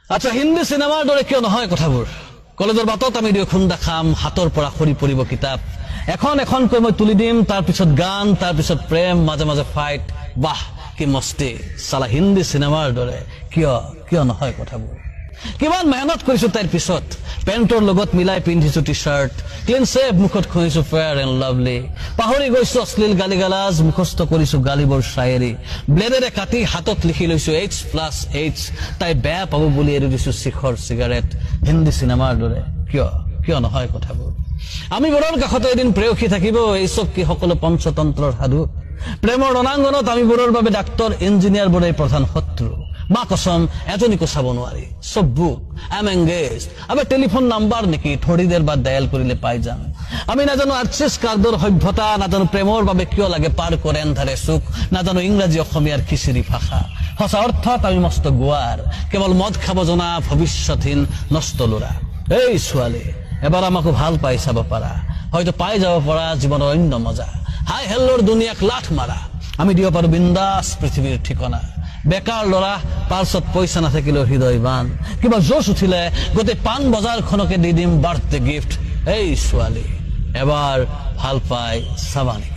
আচ্ছা, হিন্দী চিনেমাৰ দৰে কিয় নহয় কথাবোৰ? কলেজৰ বাটত আমি দুয়ো খুন্দা খাম, হাতৰ পৰা সৰি পৰিব কিতাপ। এখন এখনকৈ মই তুলি দিম, তাৰপিছত গান, তাৰপিছত প্ৰেম, মাজে মাজে ফাইট। বাহ, কি মস্তি! চালা হিন্দী চিনেমাৰ দৰে কিয় কিয় নহয় কথাবোৰ? কিমান মেহনত কৰিছো তাইৰ পিছত। পেণ্টৰ লগত মিলাই পিন্ধিছো টি চাৰ্ট, ক্লিন চেভ, মুখত ঘঁহিছো ফেয়াৰ এণ্ড লাভলি। পাহৰি গৈছো অশ্লীল গালি গালাজ, মুখস্থ কৰিছো গালিবৰ শ্বায়েৰী। ব্লেডেৰে কাটি হাতত লিখি লৈছো এইচ প্লাছ এইচ। তাই বেয়া পাব বুলি এৰি দিছো শিখৰ চিগাৰেট। হিন্দী চিনেমাৰ দৰে কিয় কিয় নহয় কথাবোৰ? আমি বোৰৰ কাষতে এদিন প্ৰেয়সী থাকিব, এই চব কি সকলো পঞ্চতন্ত্ৰৰ সাধু? প্ৰেমৰ ৰণাংগনত আমিবোৰৰ বাবে ডাক্তৰ ইঞ্জিনিয়াৰ বোৰেই প্ৰধান শত্ৰু। মা কচম, এজনীকো চাব নোৱাৰি, চব book, I am engaged. Abe telephone number নেকি? থৰি দেৰ বাদ ডায়েল কৰিলে পাই যাম। আমি নাজানো আৰ্চিছ কাৰ্ডৰ সভ্যতা, নাজানো প্ৰেমৰ বাবে কিয় লাগে পাৰ কৰে এন্ধাৰে চুক, নাজানো ইংৰাজী অসমীয়াৰ খিচিৰি ভাষা। সঁচা অৰ্থত আমি মস্ত গোৱাৰ, কেৱল মদ খাব জনা ভৱিষ্যতহীন নষ্ট ল'ৰা। এই ছোৱালী, এবাৰ আমাকো ভাল পাই চাব পাৰা, হয়তো পাই যাব পাৰা জীৱনৰ অন্য মজা। হাই হেল্লোৰ দুনিয়াক লাঠ মাৰা, আমি দিব পাৰো বিন্দাস পৃথিৱীৰ ঠিকনা। বেকাৰ ল'ৰা, পাৰ্চত পইচা নাথাকিলেও হৃদয়বান। কিবা জোচ উঠিলে গোটেই পাণ বজাৰখনকে দি দিম বাৰ্থডে গিফ্ট। এই ছোৱালী, এবাৰ ভাল পাই চাবা নেকি?